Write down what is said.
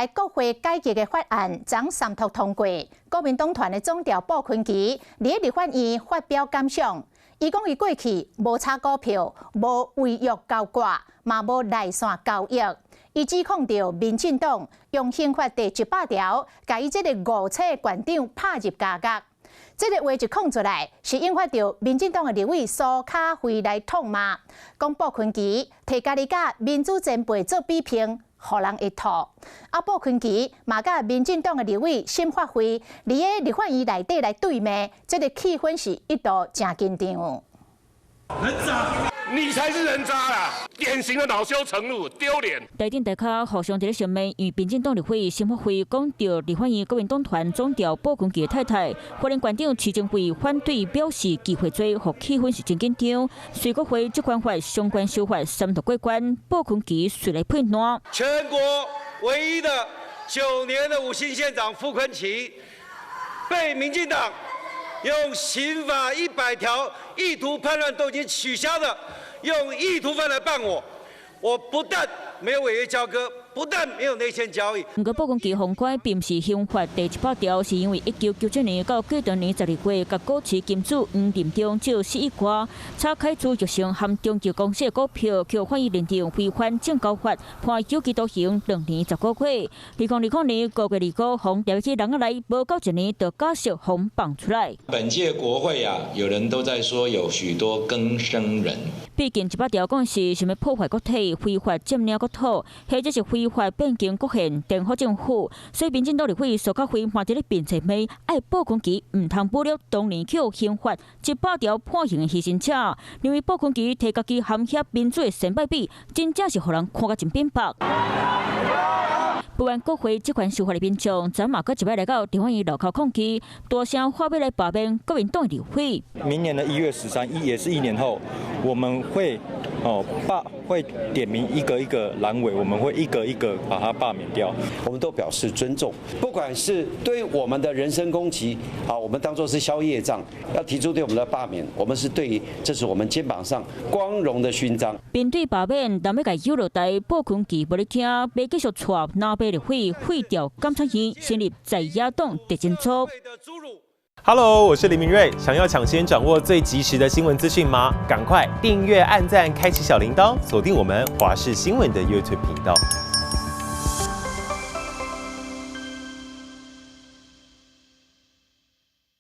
台國會改革的法案昨三讀通過，國民黨團的總召傅崐萁佇立法院發表感想，伊講伊過去無炒股票，無違約交割，嘛無內線交易。伊指控著民進黨用刑法第100條，共伊這个誤冊縣長拍入監獄。這个話一講出來，是引發著民進黨的立委蘇卡輝來痛罵，講傅崐萁提家己佮民主前輩做比拼，予人會吐。啊，傅崐萁嘛佮民進黨的立委沈發輝，佇个立法院內底來對罵，這个氣氛是一度誠緊張。人渣，你才是人渣啦！典型的惱羞成怒，丟臉。台頂台跤互相佇咧相罵，因為民進黨立委沈發輝講著立法院國民黨團總召傅崐萁太太，花蓮縣長徐正偉反對表示機會罪，予氣氛是真緊張。隨國會職權法相關修法三讀過關，傅崐萁隨來配爛。全國唯一的9年的五星縣長傅崐萁，被民進黨用刑法100條意圖叛亂都已經取消的，用意圖犯來辦我，我不但沒有違約交割，不但沒有內線交易。毋過傅崐萁予關並毋是刑法第100條，是因為1997年到過當年12月，共股市金主黃任中借4億外，炒凱珠玉成含中捷公司的股票，予法院認定違反證交法，判有期徒刑2年10個月。2020年5月25，予掠去籠仔內，無夠一年就假釋予放出來。本屆國會啊，有人都在說有許多更生人。畢竟100條講是啥物破壞國體、非法佔領國土，或者是非法變更國憲、顛覆政府，所以民進黨立委蘇卡輝嘛佇咧辯證罵，愛傅崐萁毋通侮辱當年予刑法一百條判刑的犧牲者，認為傅崐萁提家己含遐民主的前輩比，真正是予人看甲真變白。不管國會這款修法的民眾，昨嘛閣一擺來到立法院路口抗議，大聲喊欲來罷免國民黨立委。明年的1月13，也是一年後，我們會哦罷會點名一個一個藍委，我們會一個一個把它罷免掉。我們都表示尊重，不管是對我們的人身攻擊，啊，我們當作是消業障，要提出對我們的罷免，我們是對於這是我們肩膀上光榮的勳章。面對罷免，人欲共揪落台，傅崐萁無咧聽，欲繼續帶藍白立委廢掉監察院，成立在野黨特偵組。 Hello，我是林明瑞。想要搶先掌握最及時的新聞資訊嗎？趕快訂閱、按讚、開啟小鈴鐺，鎖定我們華視新聞的 YouTube 頻道。